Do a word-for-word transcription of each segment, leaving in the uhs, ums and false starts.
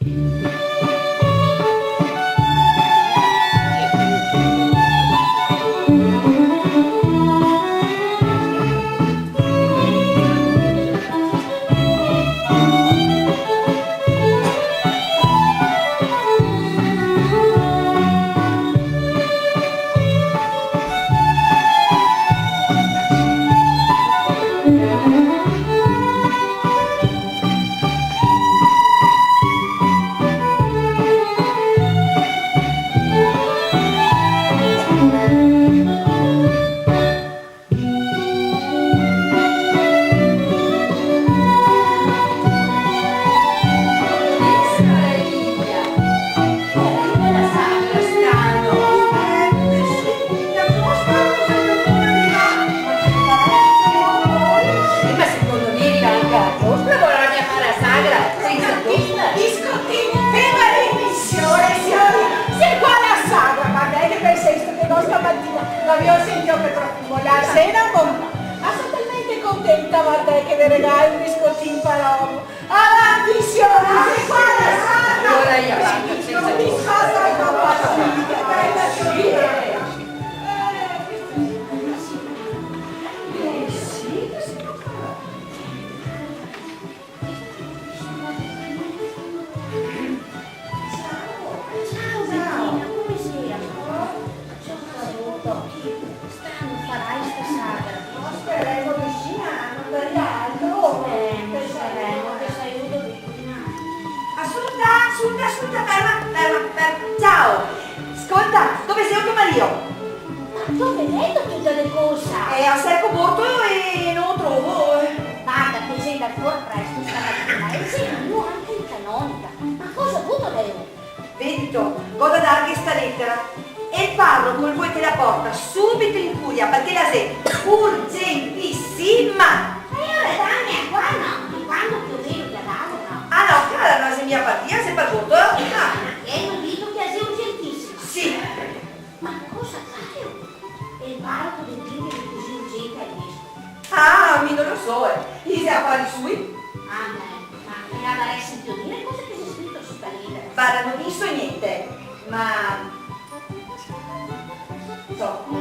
Eh, ma secondo me anca la mostra vorà far la sagra sensa tosta. Biscottini, ferma lì, siore e siori, xe qua la sagra, varda che bel senso che go stamatina, no gavìo sentìo che profumo, la cena bon. Ma so talmente contenta, varda che ve regalo un biscotin par omo. Avanti, siora, xe qua la sagra! Ora io avanti, sensa... Che bela siora! Eh, sì, che se pol far? Ciao, ciao, Betina, come stai? Ciao, ciao. Strano, farai sta sagra? No, speremo de sì, ma no daria altro. Eh, speremo che se aiuta de cuinare. Assunta, Assunta, Assunta, ferma, ferma, ferma. Ciao. Scolta, dove xe to marìo? Ma dove veto tuta de corsa? Eh, a serco Bortolo e no lo trovo, eh. Varda, che xe ndà fora presto stamatina, e xe vegnù anca in canonica. Ma cosa vuto, Deo? Vedito, go da darghe sta letera. E el paroco el vol che la porta subito in curia, parché la xe urgentisima. E ora dame qua, no? E quando che lo vedo, ghe la dago, no? Ah, no, cara, no xe mia par ti, xe par Bortolo. Ah. E no dito che la xe urgentisima? Sì. Ma cosa falo? E el paroco de dirghe de cusì urgente al vescovo? Ah, mi no lo so, eh. I xe afari sui. Ah, beh, ma me gavarè sentìo dire cosa che xe scrito su sta letera? Varda, no penso gnente, ma... Insoma,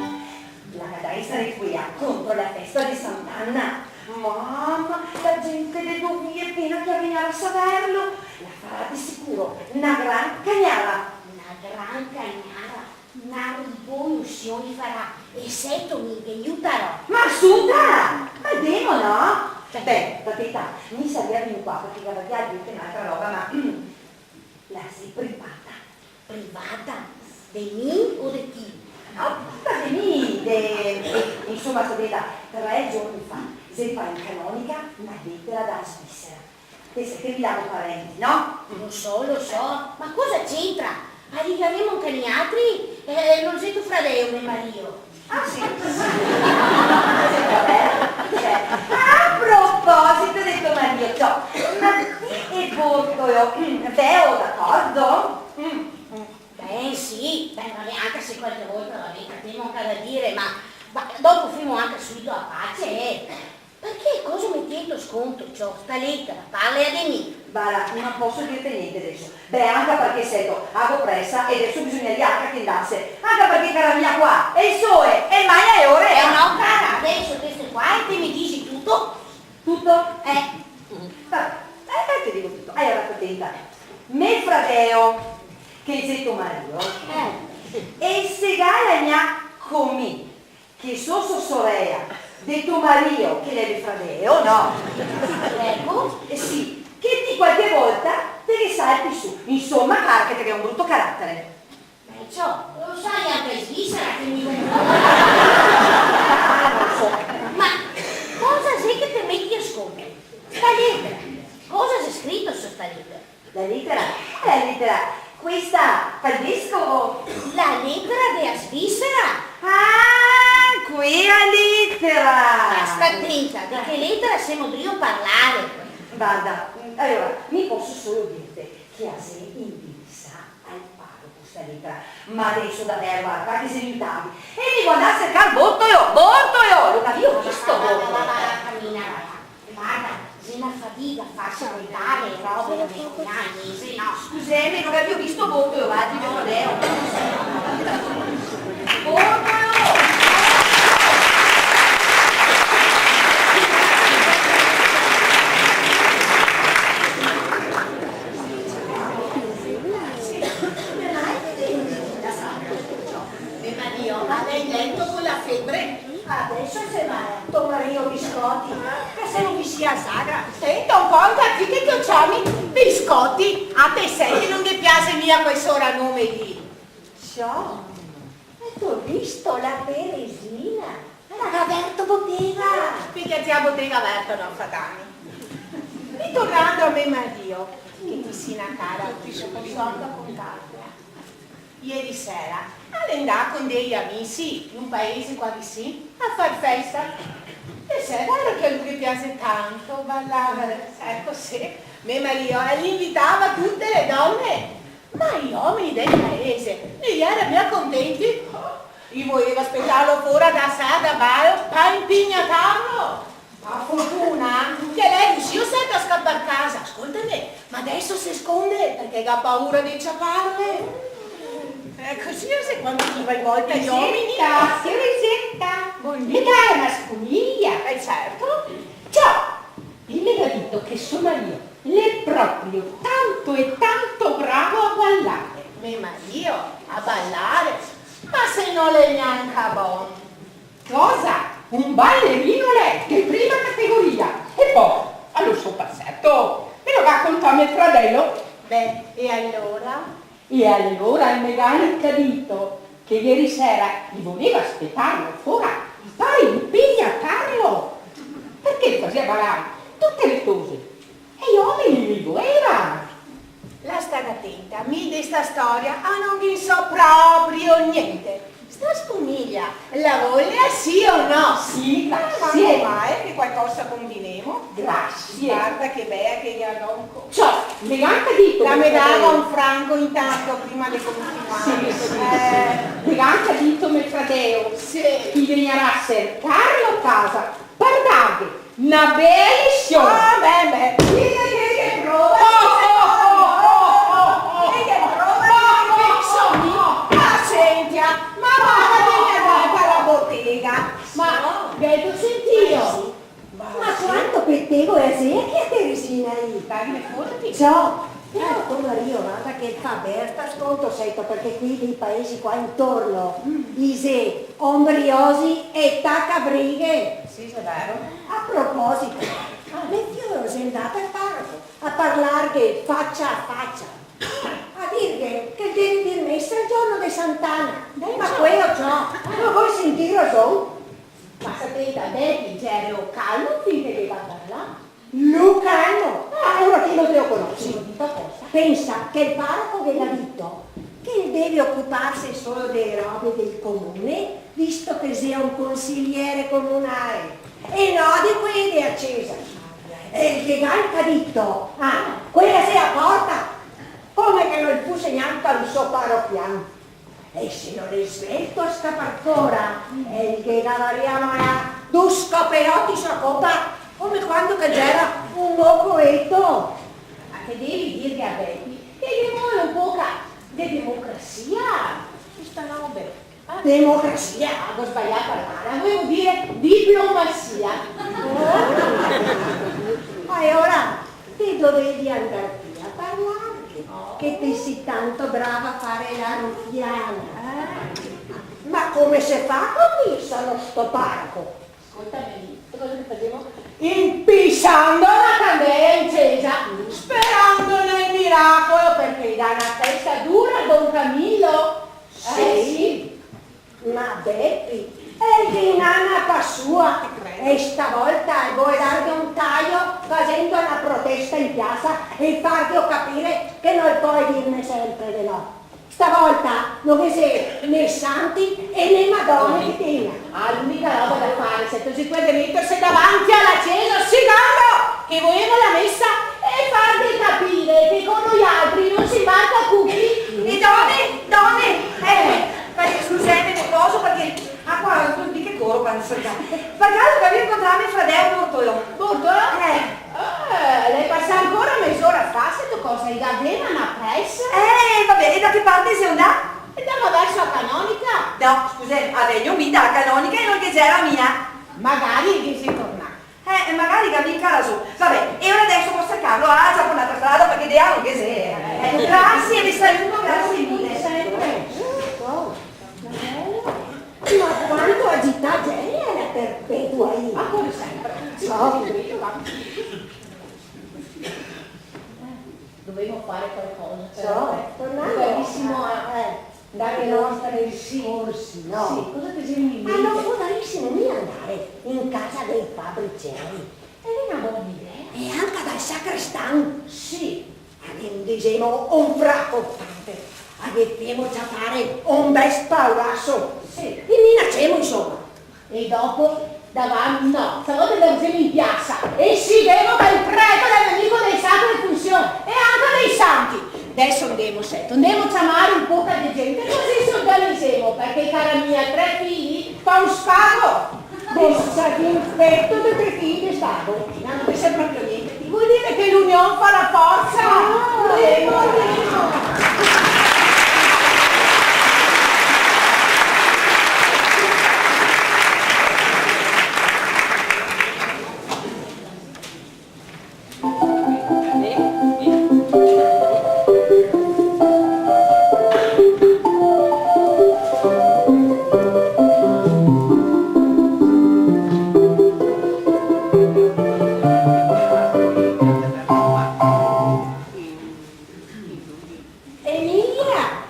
la ga da esare quea contro la festa de Sant'Ana. Mama, la gente de do vie, pena che la vegnarà a saverlo, la farà de sicuro na gran cagnara. Na gran cagnara? Na rivolusion i farà, e seto mi che i iutarò. Ma Assunta! Ma ndemo, no? Beh, sta tenta, mi sarìa vegnù qua parché gavarìa da dirte n'altra roba, ma la xe privata. Privata? De mi o de ti? No, privata de mi, de, insoma, sta tenta, tre giorni fa, xe fata in canonica na letera da Svisera. Te sa che mi gavarìa parenti, no? Lo so, lo so, ma cosa c'entra? A ligavemo anca nialtri, eh, no xe to fradeo me marìo? Ah, sì? Sì. Sì, va ben. Cioè, a proposito de to marìo, ciò, ma ti e Bortolo, veo d'acordo? Mm, mm. Ben, sì, ben, va ben, anca se qualche volta, va ben, catemo anca da dire, ma, ma dopo femo anca subito a pace, eh. Parché cosa metìo in sconto, ciò, sta letera, parla de mi. Varda, no poso dirte gnente deso. Beh, anca parché, seto, go presa e deso bisognaria anca che ndase. Anca parché, cara mia, qua el soe el magna e ore. Eh no, cara, deso te sta qua e te me disi tuto. Tuto? Eh. Va ben, eh, te digo tuto. Alora, sta tenta. Me fradeo, che xe to marìo, eh, el se ga lagnà co mi, che so, so sorea de to marìo, che l'è me fradeo, no? Eco. Eh sì, che ti qualche volta te ghe salti su. Insoma, cara, che te ghè un bruto caratere. Beh, ciò, lo sa anca in Svisera che mi... Ah, no so. Ma cosa xe che te meti in sconto? Sta letera. Cosa xe scrito su sta letera? La letera? La letera? Questa, pal vescovo? La letera de la Svisera? Ah, quea letera! Ma sta tenta, de che letera semo drio parlare? Varda, alora, mi poso solo dirte che la xe indirisà al paroco sta letera. Ma deso davero, varda, varda che xe vegnuo tardi. E mi go da ndar a sercar Bortolo, Bortolo! Lo gavìo visto, Bortolo? Va, va, va, va, camina, va, va. Varda, xe Una fadiga farse contare e robe, no me cognai, no. Scuseme, no gavìo visto Bortolo, va, dime qual xe. Bortolo! Me marìo, el xe in leto co la febre. Deso se va, to marìo Biscoti, che se no i se alza. Senta un po', anca ti che te ciami Biscoti, a te sè che no ghe piase mia quel soranome lì. Ciò, e te go visto la Teresina? La ga verto botega? Parché se la botega verta no fa dani. Ritornando a me marìo, che ti si na cara, ti so contartela. Ieri sera el xe ndà con dei amisi in un paese qua visin a far festa. E sè, varda che a lu ghe piase tanto balare. Eco, sì. Me marìo, eh, el invitava tute le done, ma i omeni del paese no i iera mia contenti. I voleva spetarlo fora da sala da balo pa impignatarlo. Pa fortuna che el xe riusìo sempre a scapar casa. Scolteme, ma deso se sconde parché el ga paura de ciaparle. Eh, cusì xe quando i va in volta i omeni. Tereseta, Tereseta, bongiorno. Me dai na spugna? Eh, certo. Ciò, el me ga dito che so marìo l'è proprio tanto e tanto bravo a balare. Me marìo? A balare? Ma se no l'è gnanca bon. Cosa? Un balerino l'è de prima categoria! E po', a lo so paseto, me lo ga contà me fradelo. Beh, e alora? E alora el me ga anca dito che ieri sera i voleva spetarlo fora par impignatarlo, parché el fasea balare tute le tose. E i omeni i voleva! La staga tenta, mi de sta storia, ah, no ghin so proprio gnente. Sta spugna, la vola sì o no? Sì, grasie. Ah, ma che qualcosa combinemo. Grasie. Varda che bea che la ga anca. Ciò, me ga anca dito... La me dava un franco intanto, prima de continuare. Sì, sì, sì. Eh. Me ga anca dito me fradeo. Sì. Che i vegnarà a sercarlo casa. Par darghe na bea lesion. Ah, beh, beh. Dime che, che prova. Oh, oh, oh, oh, oh, oh. Che, che prova, che penso mi. Ma sentia, ma varda che mi vado a la botega. Ma, no? Gheto sentìo? Eh, sì. Ma sì. Ma quanto petego xe che a Teresina lì? Dai, me furti. Ciò, però to marìo, varda che el fa ben, sta sconto, seto, parché quei dei paesi qua intorno, mm, i xe ombriosi e tacabrighe. Sì, xe vero. A proposito, ah, me fiolo xe ndà dal paroco a parlarghe facia a facia, a dirghe che el deve dir mesa el giorno de Sant'Ana. Dai, ma ciò, quelo ciò, no vol sentir rason. Ma sta tenta, Bepi, el gera calmo fin che el ga parlà. Lu calmo? Ah, alora ti no te lo conosi. Sì, digo cosa? Pensa che el paroco ghe ga dito che el deve ocuparse solo dee robe del comune, visto che el xe un consiliere comunale, e no de quee dea cesa. E el ghe ga anca dito, ah, quela xe a porta, come che no el fuse gnanca un so parochian. E se no l'è svelto a scapar fora, el ghe gavaria malà du scoperoti so copa, come quando che el gera un mocoeto. Ma te devi dirghe a Bepi che ghe vol un poca de democrasia, sta roba. Ah, democrasia? Ah, go sbalià parola, volevo dire diplomasia. Ma e ora? Te dovevi andar ti a parlarghe, che te si tanto brava a fare la rufiana. Eh? Ma come se fa co mi, se no sto paroco? Scoltame, te cosa che fasemo? Impisando na candela in cesa, sperando nel miracolo, parché i dà na testa dura a don Camillo. Sì. Eh, sì. Ma Bepi, el ghe n'à na pa sua, e stavolta el vol darghe un tajo fasendo na protesta in piasa e farghelo capire che no el pol dirne sempre de no. Stavolta no ghe xe né santi e né madone che tegna. Ah, l'unica roba da fare, se cusì, xe quela de meterse davanti a la cesa, sigando che volemo la mesa, e farghe capire che con noialtri no se imbarca cuchi. E done, done, eh, ma scuseme, no poso, parché, ah, qua, no digo che coro, pensa. Par caso che gavìo incontrà me fradeo Bortolo? Bortolo? Eh. Ah, Eh, va ben, e da che parte xe ndà? E ndava verso la canonica. No, scusè, a vegnea mi da la canonica e no ghe gera mia. Magari che xe tornà. Eh, e magari che ga mica rason. Va ben, e ora deso vao a sercarlo, ah, già par n'altra strada, parché de là no ghe xe. Eh, grasie, ve saluto, grasie mile. Ma quanto agità xe la Perpetua lì! Ma come sempre. Ciao. Dovemo fare qualcosa, però, eh. Tornando, bravissimo a, eh, dare i nostri discorsi, no? Sì, cosa te vien in mente? Ma no podarisimo mia ndare in casa dei Fabricelli? Xe na bona idea. E anca dal sacrestan. Sì. A ghe disemo un fraco, frate. A ghe femo ciapare un bel spauraso. Sì. I minacemo, insoma. E dopo, davanti, no, stavolta ndemo in piasa e significhemo che el prete el xe nemico dei sacri e dele funsion e anca dei santi. Deso ndemo, sento, ndemo ciamare un poca de gente, cusì se organizemo, parché, cara mia, tre figli fa un spago. Cosa che infeto de tre figli de spago? No, no te sa proprio gnente. Vol dire che l'union fa la forsa. Ah, ndemo, ndemo. Emilia!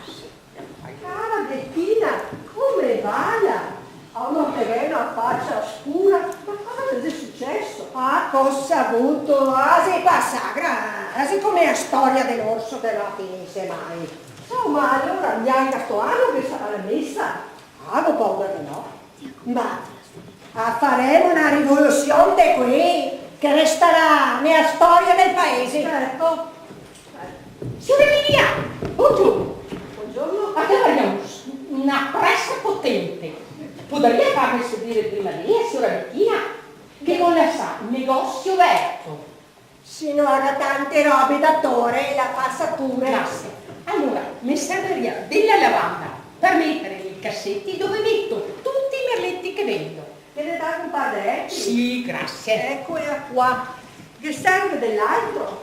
Cara Betina, come vala? Ah, ma te vè na facia scura, ma cosa te xe suceso? Ah, cosa vuto? Ah, xe pasà, gra-, ah, xe come la storia de l'orso che no la finise mai. Oh, ma alora gnanca sto ano ghe sarà la mesa? Ah, go paura de no. Ma, ah, faremo na rivolusion de quee che restarà nela storia del paese. Certo. Siora Emilia, bongiorno. Bongiorno. A gavarìa na presa potente. Podarìa farme servire prima de lea, siora Betina? Che go lasà el negosio verto. Se no ga tante robe da tore, la fasa pure. Grasie. Alora, me servarìa dela lavanda par metere nei caseti dove meto tuti i merleti che vendo. Ghe ne dago un par de echi? Sì, grasie. Ecola qua. Ghe serve de l'altro?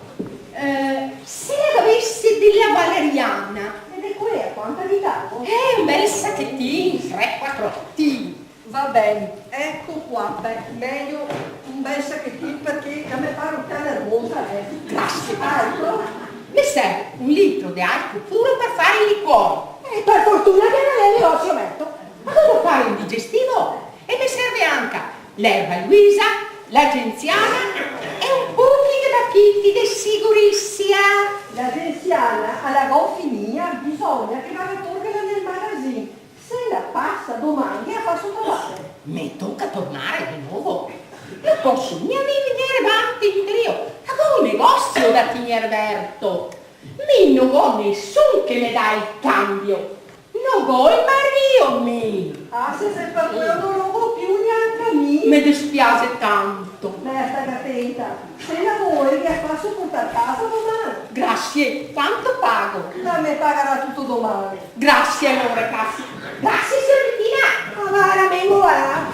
Eh, se la gavese dela valeriana. E de quea quanta ghe dago? Eh, un bel sachetin, tre, quatro echi. Va ben, eco qua, beh, mejo un bel sachetin parché la me pare un po' nervosa, eh. Grasie. Altro? Me serve un litro de alcol puro par fare el licuor. Eh, par fortuna che no xe el negosio verto. Ma devo fare un digestivo? E me serve anca l'erba Luisa, la gensiana e un pochi de bachiti de sigurisia. La gensiana la go finìa, bisogna che vada a torghela nel magazin. Se la pasa doman, ghe la faso trovare. Me toca tornare de novo. No poso mia mi vegnere vanti indrio. Go un negosio da tegnere verto. Mi no go nesun che me dà el canbio. No go el marìo, mi. Ah, se xe par queo no lo go più gnanca mi. Me dispiase tanto. Beh, sta atenta. Se la vol, ghe la faso portar casa doman. Grasie, quanto pago? La me pagarà tuto doman. Grasie, alora, grasie. Grasie, siora Betina. Ma va, la mengo, va.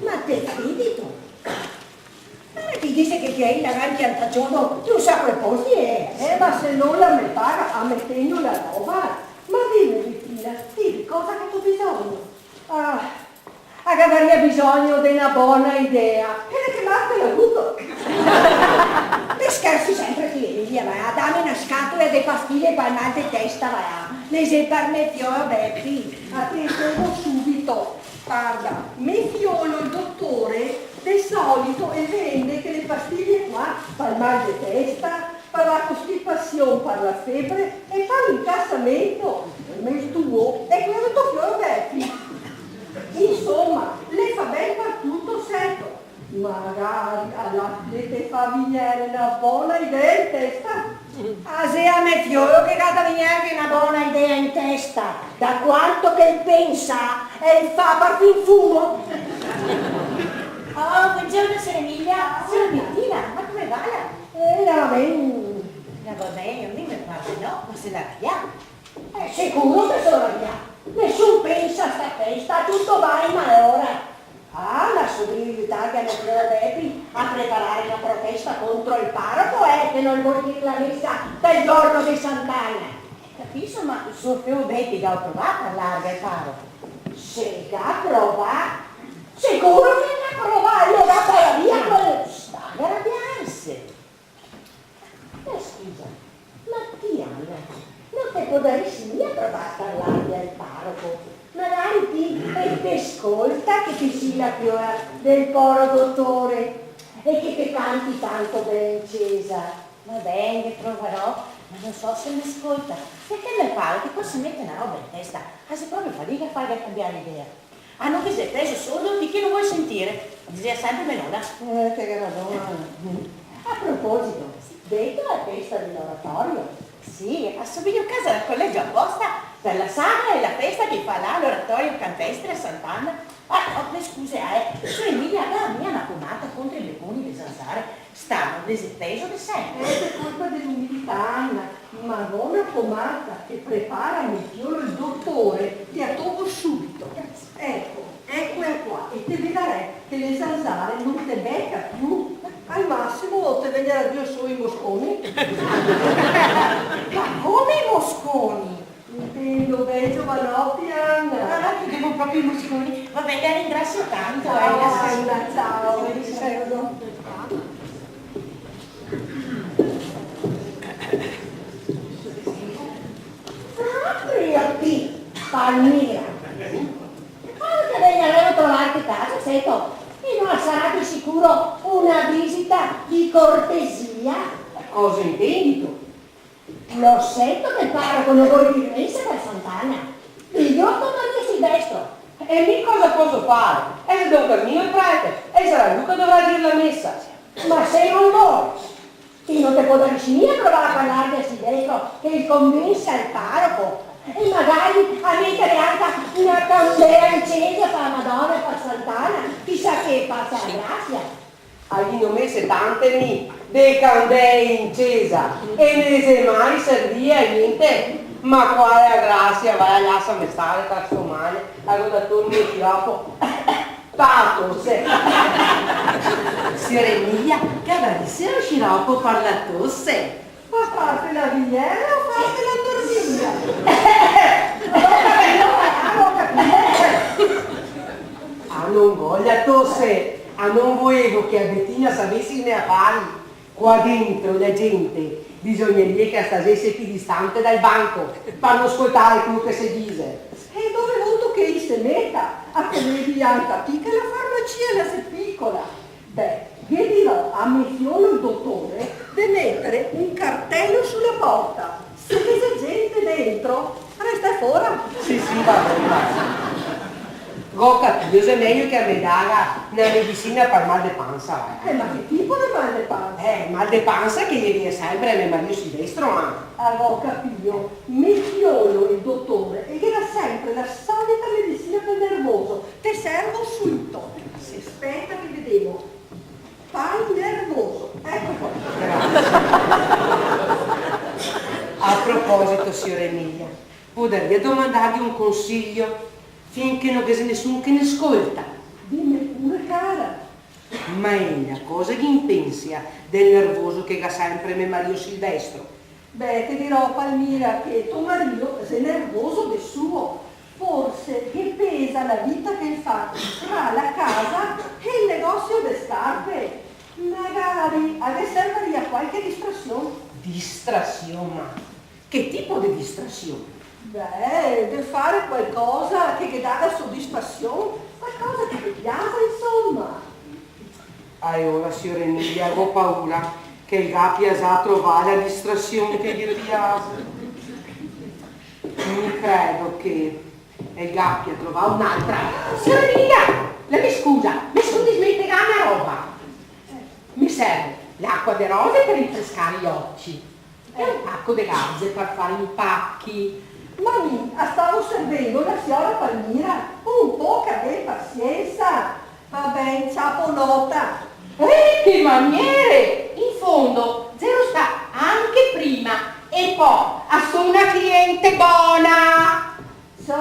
Ma te fidi ti? Pare che i dise che, che i la ga impiantà giodo, no sa come posti, eh. Eh, ma se no la me paga, a me tegno la roba. Ma dime, Betina, ti de cosa che te ga bisogno? Ah, a gavarìa bisogno de na bona idea. E de che marca la vuto? Te schersi sempre ti, Emilia, va, dame na scatola de pastile pal mal de testa, va. Le xe par me fiolo Bepi. A te, te digo subito. Varda, me fiolo, el dotore, de solito el vende chele pastile qua, pal mal de testa, par la costipasion, par la febre e par l'incasamento. Ma el tuo xe quelo de to fiolo Bepi. Insoma, le fa ben par tuto, certo. Magari a la fine te fa vignere na bona idea in testa. Ah, xe a me fiolo che ga da vignere na bona idea in testa. Da quanto che el pensa, el fa parfin fumo. Siora Emilia, siora Betina, ma come vala? Eh, la va ben. La va ben, a mi me par de no, ma se la rabià? Eh, sicuro che se la rabià. Nesun pensa a sta festa, tuto va in malora. Ah, ma so drio iutarghe a me fiol Bepi a preparar na profesta contro el paroco, eh, che no vol dir la mesa del giorno de Sant'Ana. Capiso, ma so fiol Bepi ga provà a parlarghe al paroco? Se ga provà? Sicuro che ga provà, lo ga parà via quel... Sta a rabiarse. Eh, scusa, ma ti, Anna, no te podarisi mia provar a parlarghe al paroco? Magari ti, el te scolta, che ti si la fiola del poro dotore e che te canti tanto ben in cesa. Va ben, ghe provarò, ma no so se me scolta. Parché me pare che qua se mete na roba in testa, a se proprio fadiga a farghe cambiar idea. Ah, no ghe xe pezo sordo de chi no vol sentire, dixea sempre me nona. Eh, te ghe rason. A proposito, veto la festa de l'oratorio? Sì, a so vegnuo casa dal colegio aposta par la sagra e la festa che i fa là a l'oratorio campestre a Sant'Ana. Ah, oh, me scusi, eh, siora Emilia, ga mia na pomata contro i beconi de zanzare? Sta no ghe xe pezo de sempre. Eh, xe colpa de l'umidità, Anna. Ma go na pomata che prepara me fiol el dotore, te la togo subito. Eco, ecola qua, e te vedarè che le zanzare no te beca più. Al masimo te vegnarà drio solo i mosconi. Ma come i mosconi? Intendo, bei giovanotti, Anna. Ah, che devo proprio i mosconi. Va ben, la ringrasio tanto, eh, ciao, grasie. Anna, ciao. Ciao, ciao. Proprio ti, Palmira. Quando che vegnaremo a trovarte casa, seto, e no sarà de sicuro una visita de cortesia. Cosa intendito? Lo seto che el paroco no vol dir mesa par Sant'Ana? E mi dopo Mario Silvestro. E mi cosa poso far? El xe donca mio el prete, e sarà lu che dovrà dir la mesa. Ma se no vol, ti no te podarisi mia provar a parlarghe a Silvestro che el convensa el paroco? E magari a meter anca na candela in cesa par la Madona e par Sant'Ana, chisà che fasa la grasia. A ghe n'ò mese tante mi de candele in cesa e no le xe mai servie a gnente. Ma quale grasia, va, lasame stare, sta stomane, la go da torme el sciropo. Pa tose. Siora Emilia, che avarisi un sciropo par la tose? A parte la viniera o farte la torbiga? Ah, no go la tose, ah, no voevo che a Betina savese i me afari. Qua dentro la gente bisognaria che la stasese pì distante dal banco, par no scoltare quelo che se dixe. E dove vuto che i se meta? A te vedi anca ti che la farmacia la xe picola. Beh, ghe dirò a me fiol el dotore de metere un cartelo su la porta. Se ghe xe gente dentro, resté fora. Sì, sì, va ben, va ben. Go capìo, xe mejo che la me daga na medisina pal mal de pansa, va. Eh, ma che tipo de mal de pansa? Eh, mal de pansa che ghe vien sempre a me marìo Silvestro, ah. Ah, go capìo. Me fiol el dotore el ghe dà sempre la solita medisina pal nervoso. Te servo subito. Speta che vedemo. Pal nervoso. Eco qua. Grasie. A proposito, siora Emilia, podaria domandarghe un consiglio, finché no ghe xe nesun che ne scolta? Dime pure, cara. Ma ela cosa ghin pensa del nervoso che ga sempre me marìo Silvestro? Beh, te dirò, Palmira, che to marìo xe nervoso de suo. Forse ghe pesa la vita che el fa tra la casa e el negosio de scarpe. Magari a ghe serviria qualche distrasion. Distrasion, ma che tipo de distrasion? Beh, de fare qualcosa che ghe daga sodisfasion, qualcosa che ghe piasa, insoma. Alora, siora Emilia, go paura che el gapia za trovà la distrasion che ghe piase. Mi credo che el gapia trovà un'altra. Siora Emilia, la me scusa, me son dismentegà na roba. Me serve l'acua de rose par rinfrescare i oci. E un paco de garze par fare i inpachi. Ma mi a stavo servendo la siora Palmira, un poca de pasiensa. Va ben, ciapo, nota. Eh, che maniere! In fondo, zero sta anche prima, e po' a so' na cliente bona! Ciò,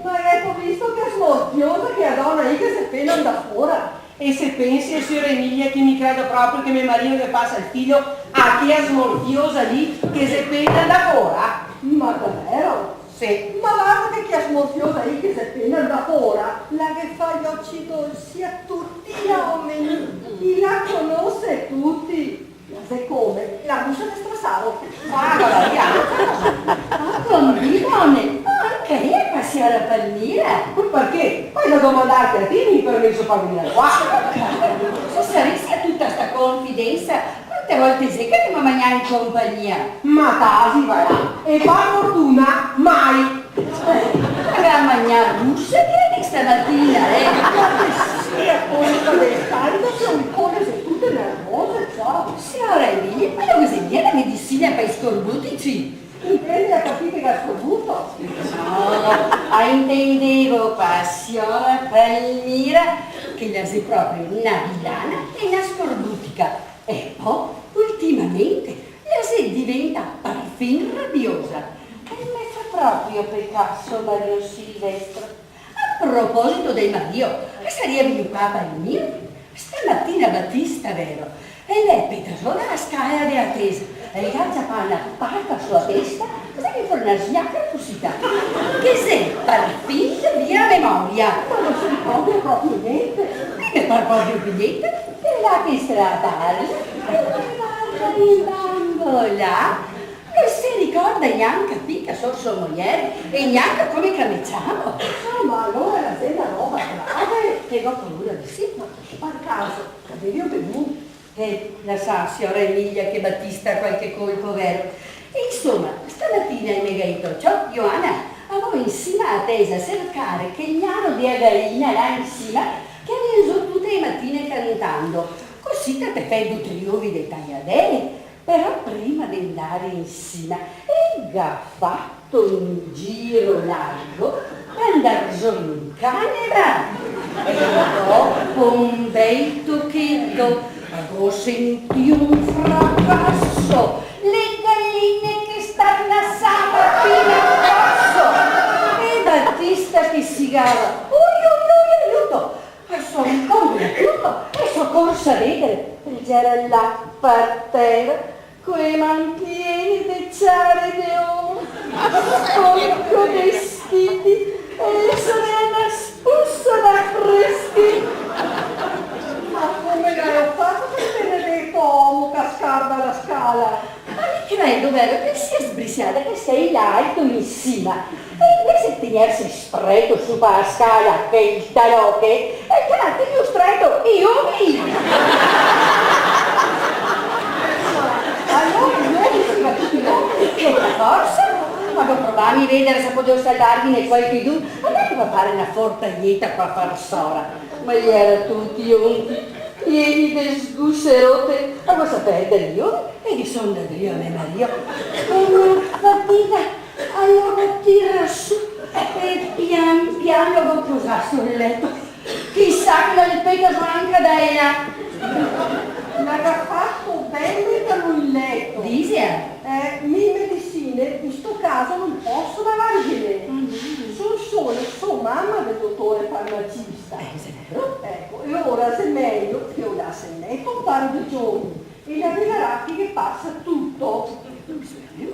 ma gheto visto che smorfiosa che xe ła dona lì che xe pena ndà fora? E se pensi, siora Emilia, che mi credo proprio che me marìo ghe fasa el fijo a chea smorfiosa lì che xe pena ndà fora? Ma davero? Sì. Ma varda che chea smorfiosa lì che xe pena ndà fora, ła ghe fa i oci dolsi a tuti i omeni, i ła conose tuti. Ła xe come ła rusa de Strasaro. Varda, Maria. Ah, come, done? Ah, anca ea qua, siora Palmira? Parché? Ghe go da domandarte a ti el permeso par vegner qua. Se sarìa tuta sta confidensa, quante volte xe che ndemo a magnare in compagnia? Ma tasi, va là. E par fortuna, mai. Gavea magnà rusa che stamatina, eh? Ma che sia colpa del caldo che un po' che xe tute nervose, ciò. Siora Emilia, ma no xe mia ła medisina par i scorbutici? Intende a capire che ga scorbuto? No, a intendevo par siora Palmira, che ła xe proprio na vilana e na scorbutica. E po', ultimamente, ła xe diventà parfin rabiosa. E me fa proprio pecà so marìo Silvestro. A proposito del marìo, sarìa vegnù qua par el mio? Stamatina Batista, vero? El xe petà zo da ła scala de atesa, el ga ciapà na pata so ła testa, xe vegnù fora na sgnacra cusita. Che xe parfin de via memoria. Ma no se ricorda proprio gnente. E me par proprio che gnente, e là che straparla, e varda in bambola. No se ricorda gnanca pì che so so mojer, e gnanca come che ła me ciamo. Ah, ma alora ła xe na roba grave. E go paura de sì. Ma par caso, ła gavìo bevù? Eh, ła sa, siora Emilia, che Batista ga qualche colpo, vero? E insoma, stamatina el me ga dito: "Ciò, Joana, a vo in sima a tesa a sercare chel gnaro de ła galina là in sima, che ła vien zo tute ła matine cantando. Cusì te, te fè du tre ovi de tajadele." Però prima de ndare in sima, el ga fato un giro largo par ndar zo in caneva. E dopo un bel tocheto, go sentìo un fracaso, łe galine che starnasava fin al foso. E Batista che sigava: "Ui, ui, ui, aiuto!" A so' corsa, e so' corsa a vedare, el gera là par tera, co łe man piene de ciare de omo, sporco de schiti, e el sudea na spusa da freschi. Ma come gało fato quel benedeto omo cascar da ła scala? Ma mi credo, vero, che el sia sbrisià, che el sia là alto in sima. E invese de tegnerse streto su pa ła scala, che el talò che, el ga tegnù streto i ovi! Alora i ovi, sì, ma tuti no. E par forsa? Ma go provà a vedare se podevo salvarghene qualchedun. Ma ndemo a fare na fortagneta qua par sora. Ma i jera tuti onti, pieni de sguserote, a go lasà perdare i ovi e ghe so' ndà drio a me marìo. Con fatica, alora tirà su e pian pian lo go posà sul leto. Chisà che no el peta anca da ela. Ła ga fato ben meterlo in leto. Dixea? Eh, mi medisine in sto caso no poso davarghele. Ah, no. Son soło so mama de dotore farmacista. Eh, xe vero. Eco, e ora xe mejo che ło lase in leto un paro de giorni e ła vedarà che ghe pasa tuto.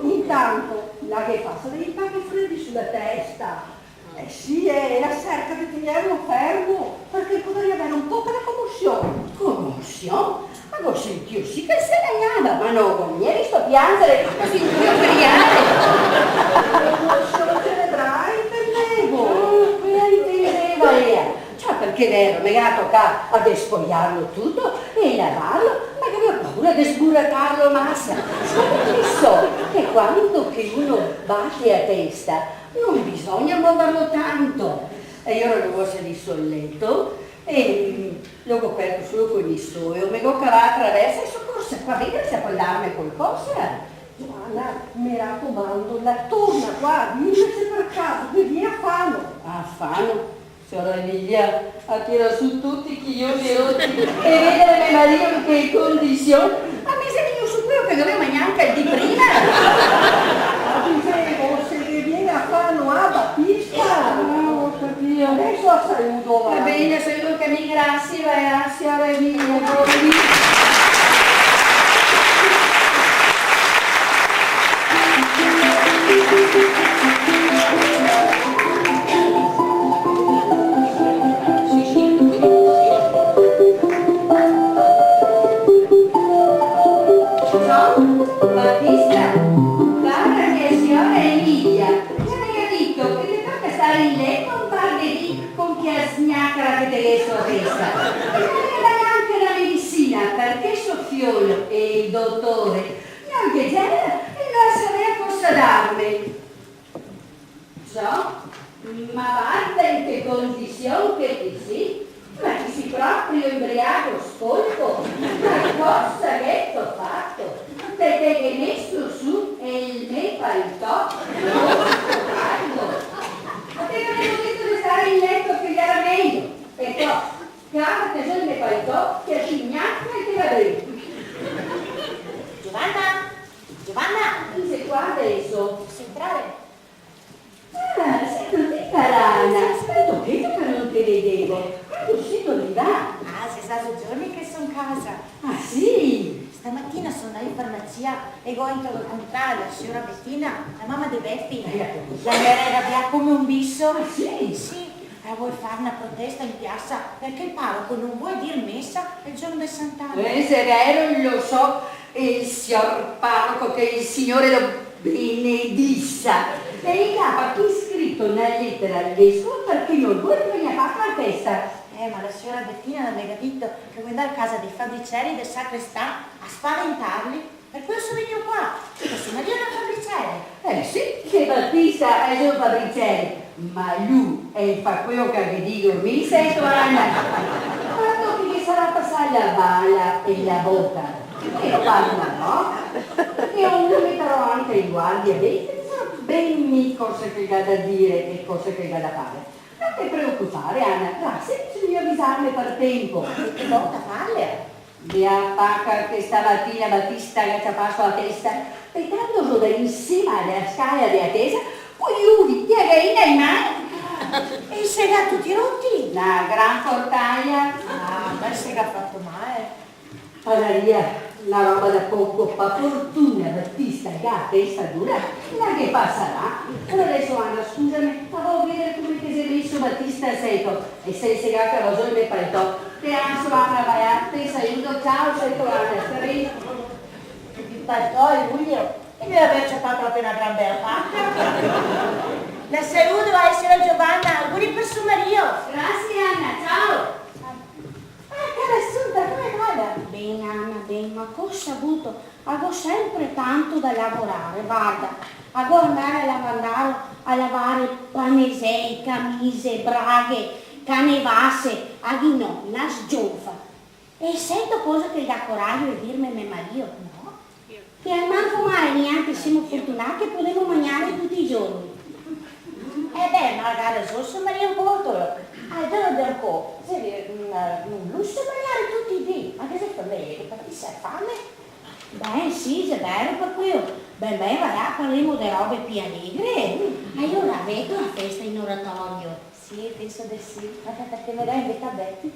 Intanto, ła ghe fasa dei paghi fredi su ła testa. Eh sì, eh, ła serca de tegnerlo fermo, parché podarìa avere un poco de comosion. Comosion? Ma go sentìo sì che el se lagnava, ma no go mia visto pianzare, go sentìo criare. Comosion cerebrale, intendevo. Ah, quela intendeva ea. Ciò, parché vero, me ga tocà a despoiarlo tuto e lavarlo, ma gavevo paura de sburatarlo masa. Ma parché so che quando che uno bate a testa, no bisogna moverlo tanto. E ea ła lo go salì sul leto e, mm, lo go coperto soło co i me sołe, me go cavà ła traversa e so' corsa qua a vedare se pol darme qualcosa. Joana, me racomando, ła torna qua a dirme se par caso ghe vien a fano. A fano? Siora Emilia, a tirar su tuti i chiodi roti e vedar me marìo in che condision. Ma mi xe vegnù su queo che dovea magnare anca el dì prima. Disevo, se ghe vien a far no'à Batista. Ah, go capìo. Deso a saludo, va. Va ben, a saludo anca mi, grasie, va, siora Emilia, buon. Ciò, Batista, varda che a siora Emilia la gavea dito che te toca stare in leto un par de dì con chea sgnacora che te ghe su a testa. E no te ghe dà gnanca na medisina, parché so fiolo e el dotore no ghe gera e no savea cosa darme. Ciò, ma varda in che condision che ti si, ma ti si proprio inbriago spolpo, ma cosa gheto fato? Te te ghe meso su el me paltò, roso caldo. Ma te gavevo dito de stare in leto che gera mejo, e po, cavate su el me paltò, che ti gnanca te va ben. Giovanna! Giovanna! Chi xe qua deso? Poso entrare? Ah, seto ti, cara Ana? Quanto tempo che no te vedevo! Quando seto rivà? Ah, xe za do giorni che so in casa. Ah, sì? Stamatina so ndà in farmacia e go incontrà la siora Betina, la mama de Bepi. Eh, la conoso. La gera rabià come un biso. Ah, sì? Sì, la vol far na protesta in piasa parché el paroco no vol dir mesa el giorno de Sant'Ana. Eh, xe vero, lo so, el sior paroco, che el Signore lo benedisa. E el ga anca scrito na letera al vescovo parché no vol che vegna fata la festa. Eh, ma la siora Betina la me ga dito che vol ndar casa dei fabriceri, del sacrestan, a spaventarli. Par queo so vegnù qua. Poso ndar da un fabricere? Eh sì, che Batista el xe un fabricere, ma lu el fa queo che ghe digo mi, seto, Ana. Varda che ghe sarà pasà la bala e la bota. E parla, no? E lo metarò anca in guardia, vedi, che sa ben mi cosa che el ga da dire e cosa che el ga da fare. No te preocupare, Ana, grasie, bisogna avisarme par tempo. E che bota farle? Beata paca che stamatina Batista ga ciapà su la testa, petando zo da in sima a la scala de la cesa, coi uvi de la gaina in man. E i se ga tuti roti? Na gran fortaia. Ah, ma se ga fato mal. Pararia na roba da poco, par fortuna Batista ga la testa dura, la ghe pasarà. Alora deso, Ana, scusame, ma vo vedare come che xe meso Batista, seto. E se, se ga cavà zo el me paltò. Te laso, Ana, va, eh. Te saludo, ciao, seto, Ana, sta ben. El paltò, Giulio? E mi gavevo ciapà proprio na gran bela paca. La saludo, eh, siora Giovanna, auguri par so marìo. Grasie, Ana, ciao. Ah, cara Assunta, come va? Ben, Ana, ben, ma cosa vuto? A go sempre tanto da lavorare, varda, a go da ndare a lavandaro a lavare panesei, camise, braghe, canevase, a ghi no, na sgionfa. E seto cosa che el ga corajo de dirme me marìo? No. Che almanco male gnanca, semo fortunà che podemo magnare tuti i giorni. Eh beh, ma magari so, so marìo un po' tolo. Al giorno de ancò, xe un, un luso magnare tuti i dì, anca se fa mejo che patisar fame. Ben, sì, xe vero, par queo. Ben, ben, va là, parlemo de robe pì alegre. Alora, veto la festa in oratorio? Sì, penso de sì. Aspeta che me dà in veta Bepi.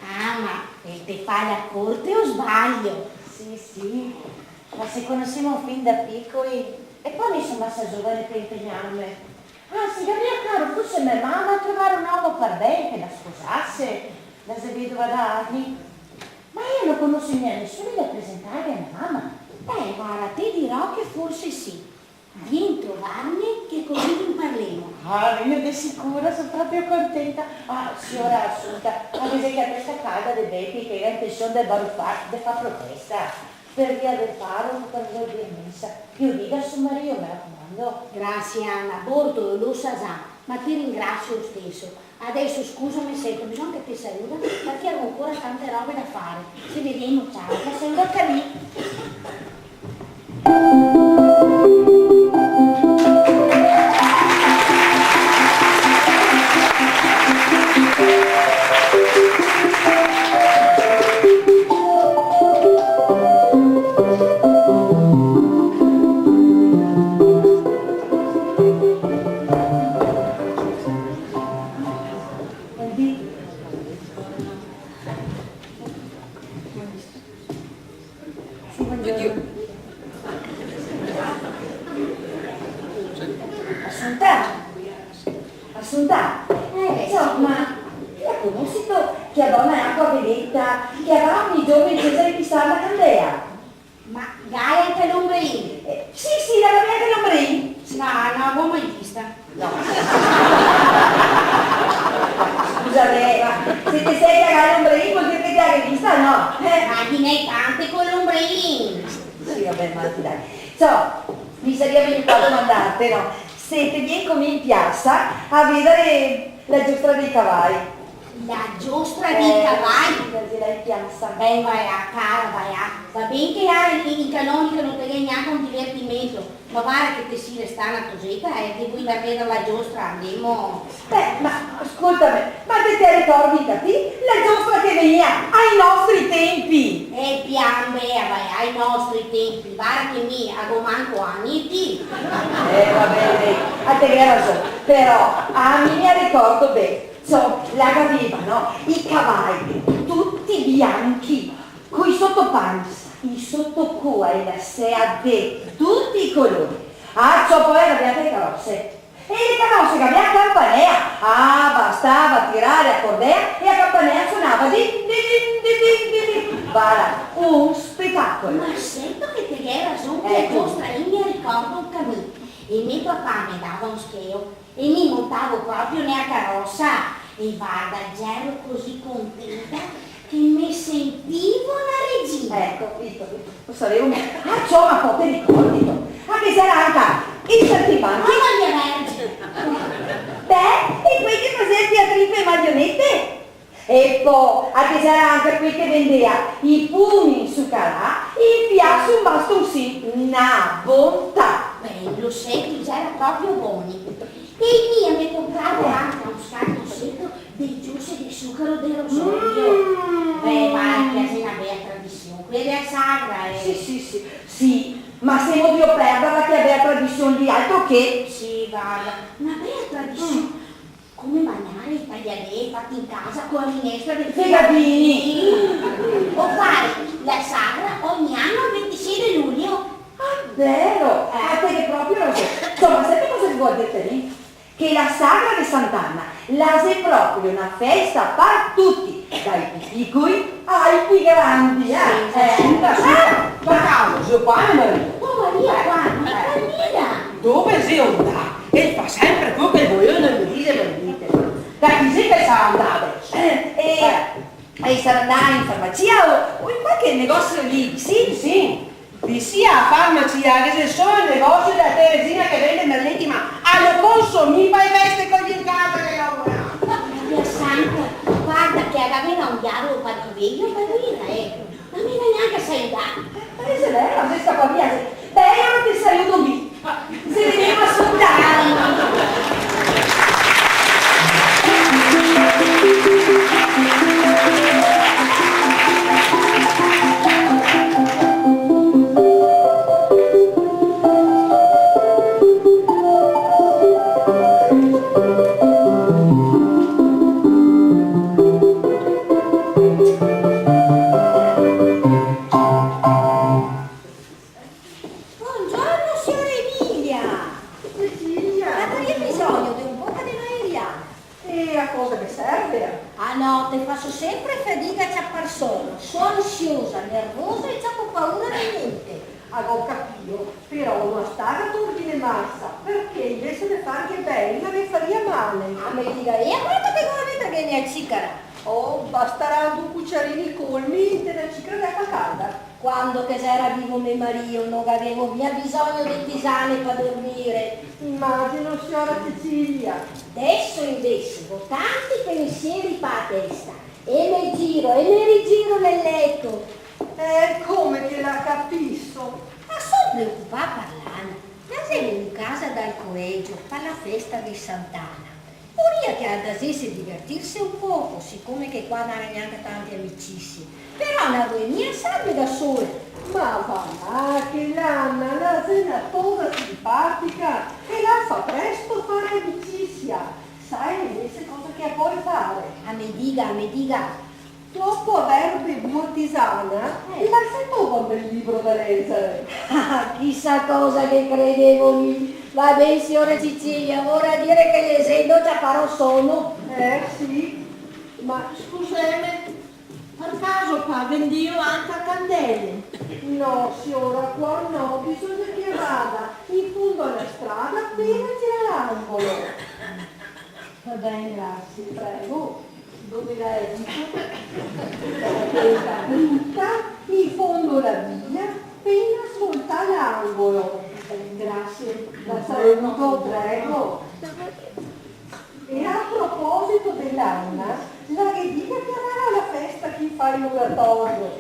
Ah, ma, eh, te fa la corte o sbaglio? Sì, sì. Ma se conosemo fin da picoli. E po mi so masa zovane par impegnarme. Ansi, gavarìa caro fuse me mama a trovare un omo par ben, che la sposase, la xe vedova da ani. Ma mi no conoso mia nisuni da presentarghe a me mama. Beh, vara, te dirò che forse sì. Vien trovarme che cusì ne parlemo. Ah, vegno de sicuro, so proprio contenta. Ah, siora Assunta, ma vedè che la testa calda de Bepi, che la ga intension de barufar, de far protesta. Par via del paroco, par via de mesa. Che lo diga a so marìo, me racomando. Grasie, Ana, Bortolo lo sa za, ma te ringrasio lo steso. Deso scusame, seto, bisogna che te saluda, parché go ancora tante robe da fare. Se vedemo, ciao. Ma saluda anca mi. Buongiorno. Assunta? Assunta? Eh, insoma, sì. Ti la conosito chea dona Acua Beneta, che la va ogni giorno in cexa a inpistar la candea? Ma la ga anca l'ombrein? Eh, sì, sì, la ga anca l'ombrein. No, no la go mai vista. No. Scusa, beh, ma se te sè che la ga l'ombrein vol dir che te la ghe vista, no? Eh. Ma ghe n'è tante co l'ombrein. Sì, va ben, ma dai. Insoma, mi saria vegnù qua a domandarte, no? Se te vien co mi in piasa a vedare la giostra dei cavai. La giostra dei cavai? Eh, sì, la xe là in piasa. Ben, va là, cara, va là. Va ben che là in canonica no te ghe gnanca un divertimento, ma varda che te si restà na toseta, eh, te vol ndar a vedar la giostra, andemo. Beh, ma scoltame, ma te te ricordi anca ti la giostra che vegnea ai nostri tempi? Eh, pian, bea, va là, ai nostri tempi, varda che mi a go manco ani e ti. Eh, va ben, dai, a te ghe rason, però a mi me ricordo ben, insoma, la gaveva, no, i cavai tuti bianchi, coi sotopansa, i sotocoa e la sea de tuti i colori. Ah, ciò, po' la gavea anca le carose. E le carose che gavea a canpanea, ah, bastava tirare a cordea e a canpanea sonava, din, din, din. Varda, un spetacolo. Ma certo che te ghe rason, che... Eco. Giostra, mi me ricordo anca mi. E me papà me dava un scheo e mi montavo proprio nea carosa. E varda, gero cusì contenta che me sentivo na regina. Eco, vito, vito, lo savevo mi. Ah, ciò, ma po' te ricordi, no? Ah, che ghe xera anca i saltimbanchi. Oh, Maria Vergine! Beh, e quei che fasea el teatrin co e marionete? E po', ah, che ghe xera anca quei che vendea i pugni insucarà, infià su un bastonsin. Na bontà! Beh, lo senti, gera proprio boni. E mi me compravo anca un scatoseto de giuse de sucaro de rosolio. Mm. Beh, ma che xe na bea tradision, quela dea sagra, eh. Sì, sì, sì, sì, ma semo drio perdarla chea bea tradision lì, altro che. Sì, varda, na bea tradision. Mm. Come magnare i tagliadei fati in casa co la minestra dei fegatini. Fegatini. O fare la sagra ogni ano el ventisei de luglio. Ah, vero! Eh. Ah, te ghe proprio rason. Insoma, senti cosa che vojo dirte mi? Che la sagra de Sant'Ana la xe proprio na festa par tuti, dai pi picoli ai pi grandi, eh? Sì, sì, eh. Assunta, Assunta, ma casa xe qua me marìo? Oh, Maria, qua, ma Carmina! Dove xe ndà? El fa sempre quel che vol, no me dixe mai gnente. Da chi xe che el sarà ndà deso? Eh, eh. Eh. E sarà ndà in farmacia o, o in qualche negosio lì, sì? Sì, sì. Visin a farmacia ghe xe solo el negosio dea Teresina che vende merleti, ma a lo consomì pa e feste co i in casa che lavora. Maria Santa, varda che la gaveva un diavolo par rivejo, par via, eh. Ma mi gnanca sai ndar. Eh, xe vero, xe scapà via, xe. Beh, alora te saludo mi. Se vedemo a Sant'Ana. Buongiorno, siora Emilia! Cecilia! Gavarìa bisogno de un poco de valeriana. E a cosa che serve? Ah no, te faso sempre fadiga a ciapar sono. So ansiosa, nervosa e ciapo paura de gnente. Ah, go capìo, però no sta a tordine masa, parché invese de farghe ben, la ghe farìa male. Ah, me diga, e a quanto che go da metarghe nea cicara? Oh, bastarà du cuciarini colmi inte na cicara de acua calda. Quando che gera vivo me marìo, no gavevo mia bisogno de tisane pa dormire. Imagino, siora Cecilia. Deso invese go tanti pensieri pa testa, e me giro e me rigiro nel leto. Eh, come che la capiso. Ma so preocupà par l'Ana. La xe in casa dal colegio, pa la festa de Sant'Ana. Voria che la ndasese divertirse un poco, sicome che qua no ga gnanca tante amicisie. Però no la vol mia lasarme da sola. Ma va là, che l'Ana la xe na tosa simpatica e la fa presto fare amicisia. Sa invese cosa che la pol fare? Ah, me diga, ah, me diga. Dopo aver bevù Cortisana, eh, la xe to un bel libro da lèzare. Ah, chisà cosa che credevo mi. Va ben, siora Cecilia, vorà dire che lexendo ciaparò sono. Eh, sì. Ma scuseme, par caso qua vendìo anca candele? No, siora, qua no, bisogna che vada in fondo a la strada, apena girà l'angolo. Va ben, grasie, prego. Dove la xe dito? Questa dritta, in fondo la via, apena svoltà l'angolo. Grasie, la saluto, prego. E a proposito de l'Ana, la ghe diga che andarà a la festa che i fa in oratorio.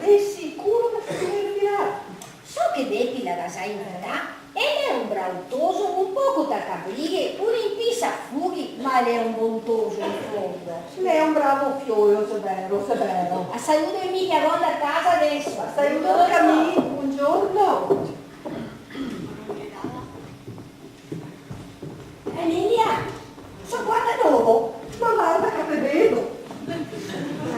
De sicuro che se divertirà. So che Bepi la ga za invità, e l'è un bravo toso, un poco tacabrighe, un in pisa fughi, ma l'è un bon toso in fondo. L'è un bravo fiolo, xe vero, xe vero. A saludo Emilia, vado a casa adeso. A saludo anca mi, bongiorno. Emilia, so qua da novo. Ma varda che te vedo.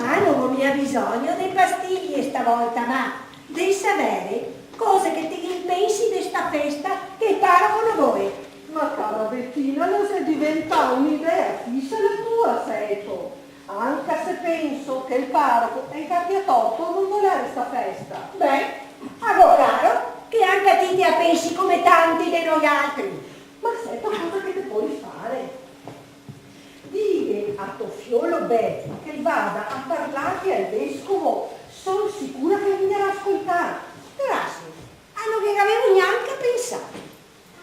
Ah, no go mia bisogno de pastiglie stavolta, ma de savere cosa che te ghe pensi de sta festa che el paroco no vol. Ma cara Betina, la xe diventà un'idea fisa la tua, seto. Anca se penso che el paroco el gabia torto a no volere sta festa. Beh, a go caro che anca ti te a pensi come tanti de noialtri. Ma seto cosa che te pol fare? Dighe a to fiolo Bepi che el vada a parlarghe al vescovo, son sicura che el vegnarà a scoltar. Grasie, a no ghe gavevo gnanca pensà.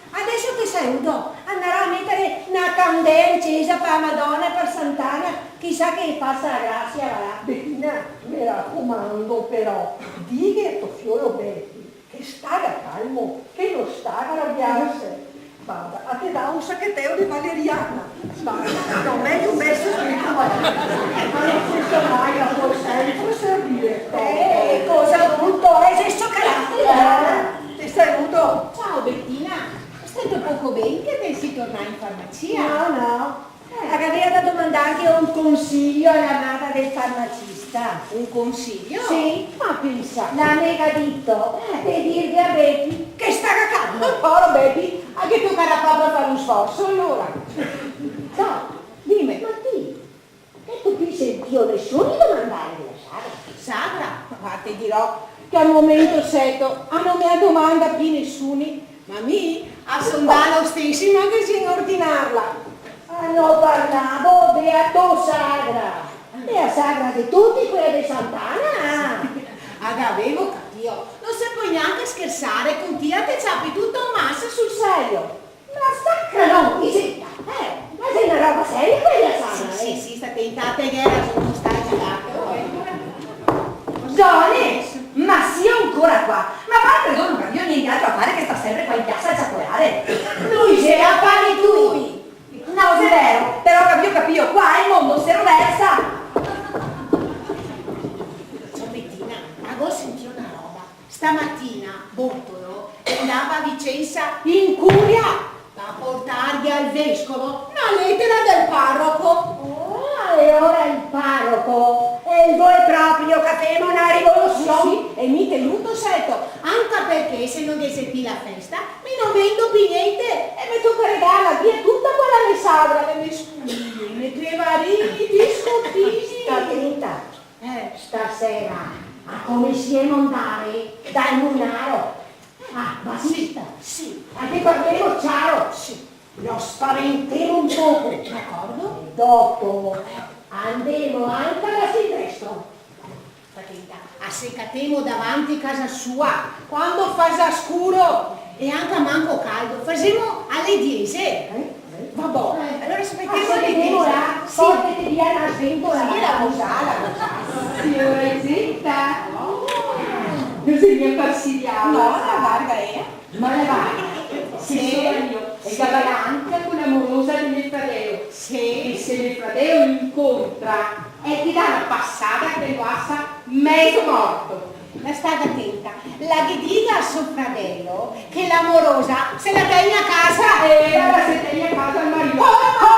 Adeso te saludo, andarò a metare na candea in cesa pa Madona e pa Sant'Ana, chisà che i fasa la grasia, va là. Betina, me racomando però, dighe a to fiolo Bepi che staga calmo, che no sta a rabiarse. Varda, a te dao un sacheteo de valeriana. Varda, no, mejo meso qui, ma no funsiona mai, la pol senpre servire. Eh, cosa bruto, eh, xe sto carattere. Eh, te saludo. Ciao, Betina. Stato poco ben che te si tornà in farmacia? No, no. Eh. La gavea da domandarghe un consiglio a la mada del farmacista. Un consiglio? Sì. Ma pensa, la me ga dito, eh, de dirghe a Bepi che staga calmo. Oh, poro Bepi, a ghe tocarà proprio fare un sforzo, alora. No, dime. Ma ti, che te ghe sentìo nesuni domandare de la sagra? Sagra? Ma te dirò che al momento, seto, a no me a domanda pi nesuni. Ma mi a so ndà lo steso in magazin a ordinarla. A no parlavo de la to sagra, de la sagra de tuti, quela de Sant'Ana. A gavevo capìo, no se pol gnanca schersare con ti, a te ciapi tuto masa sul serio. Ma sacra no, Iseta, eh, ma xe na roba seria quela sana, eh? Sì, sì, sì, sta tenta, te ghe rason, no sta agitarte, eh. Zone, ma sio ancora qua? Ma varda, no gavìo gnente altro da fare che star senpre qua in piasa a ciacolare? Lui xe afari tui! No, xe vero, però gavìo capìo, qua el mondo se roversa! Ciò, Betina, a go sentìo na roba. Stamatina Bortolo el ndava a Vicensa in curia pa portarghe al vescovo na letera del paroco. Ah, e ora el paroco el vol proprio che femo na rivolusion? Sì, e mi te luto, seto, anca parché se no ghe xe pi la festa, mi no vendo pi gnente e me toca regalar via tuta quela me sagra, le me spugne, i me crevarìi, i biscotini. Sta tenta. Eh. Stasera a cominsiemo a ndare dal munaro. Ah, Batista? Sì. A ghe parlemo ciaro? Sì. Lo spaventemo un poco. D'acordo. E dopo, eh, andemo anca da Silvestro. Sta tenta, a se catemo davanti casa sua, quando fa za scuro, e anca manco caldo, fasemo ale diese. Eh? Va bon, alora se metemo là. Sì. Portete via na sventola. Sì, la vosala, la vosala. Siora Iseta. Oh. Bisogna fastidiarla. No, la varda, eh. Ma la varda, sì, siora mia, e la varda anca co la morosa de me fradeo. Sì. E se me fradeo l'incontra, e te dà na pasada che lo lasa mezo morto. La staga tenta, la ghe diga a so fradeo che la morosa se la tegna a casa. Eh, la se tegna a casa el marìo. Oh, no!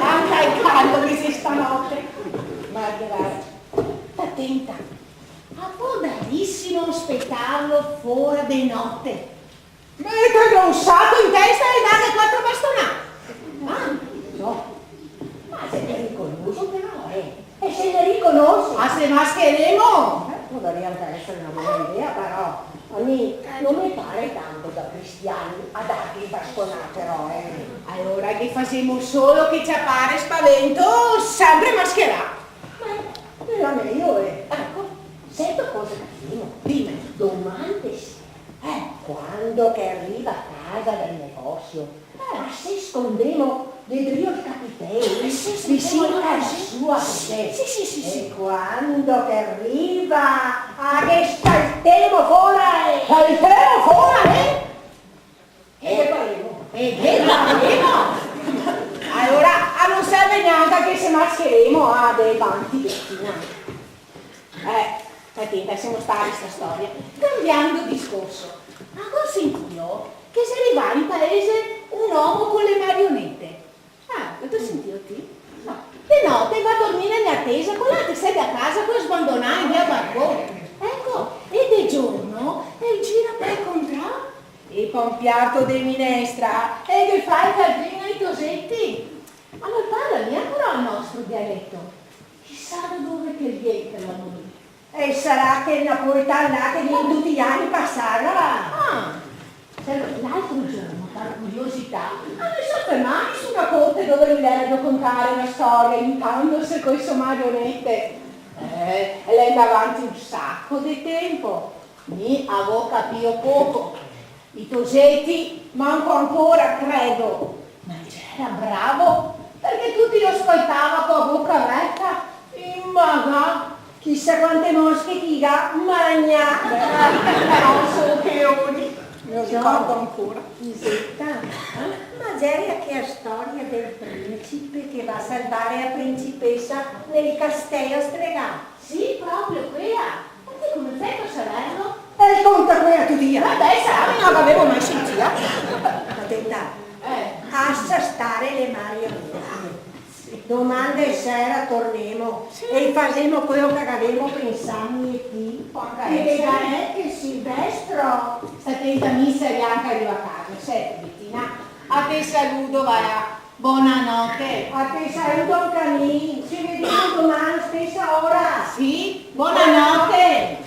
Anca el caldo che xe stanote. Margherita, sta tenta. A podarisimo spetarlo fora de note? Metarghe un saco in testa e darghe quatro bastonade. Ah, no. Ma xe pericoloso però, eh. E se ne riconose? Ma se mascheremo? Eh, podaria anca esare na bona idea, però. A mi no me pare tanto da cristiani a darghe bastonade, però, eh. Alora ghe fasemo solo che ciapare spavento, senpre mascherà. Ma xe la mejo, eh. Eco, seto cosa che fasemo? Dime. Doman de sera, eh, quando che el riva a casa dal negosio, eh, se scondemo de drio el capiteo, eh, sì, sì, visin a casa sua, sì, sì, sì, sì. E quando che el riva, a ghe saltemo fora, eh. Saltemo fora, eh? E ghe parlemo. E ghe parlemo? Che se mascheremo, ah, de vanti, Betina. Eh, sta tenta, lasemo stare sta storia. Cambiando discorso, go sentìo che xe rivà in paese un omo co le marionete. Ah, te go sentìo ti? No. De note va dormire in atesa, co l'altre sete a casa, co sbandonà in via Barcon. Eco, e de giorno el gira par contrà, e co un piato de minestra, el ghe fa el caldrin ai toseti. Ma no parla gnanca però el nostro dialeto. Chisà da dove che el vien quel omo lì. E sarà quel napoletan là che vien tuti i ani par Sagra. Ah, l'altro giorno, par curiosità, me so fermà su na corte dove el me gera drio contare na storia, aiutandose co le so marionete. Eh, e l'è ndà vanti un saco de tempo. Mi go capìo poco. I toseti manco ancora, credo. Ma el gera bravo, parché tuti lo scoltava co a boca verta. Inmagà, chisà quante mosche che i ga magnà. Beh, no so che ori, me lo ricordo ancora. Iseta, eh? Ma gera chea storia del principe che va a salvare la principesa nel castelo stregà? Sì, proprio quea. Ma ti come feto a saverlo? E conta quea tutia. Vabè, sarà, ma no la gavevo mai sentìa. Atenta. Eh. Lasa stare le marionete. Sì. Doman de sera tornemo, sì, e fasemo queo che gavemo pensà mi e ti. Che vedarè che Silvestro. Sta tenta, mi sarìa anca rivà a casa, senti, Betina. A te saludo, va là. Bonanote. A te saludo anca mi. Se vedemo doman, stesa ora. Sì, bonanote.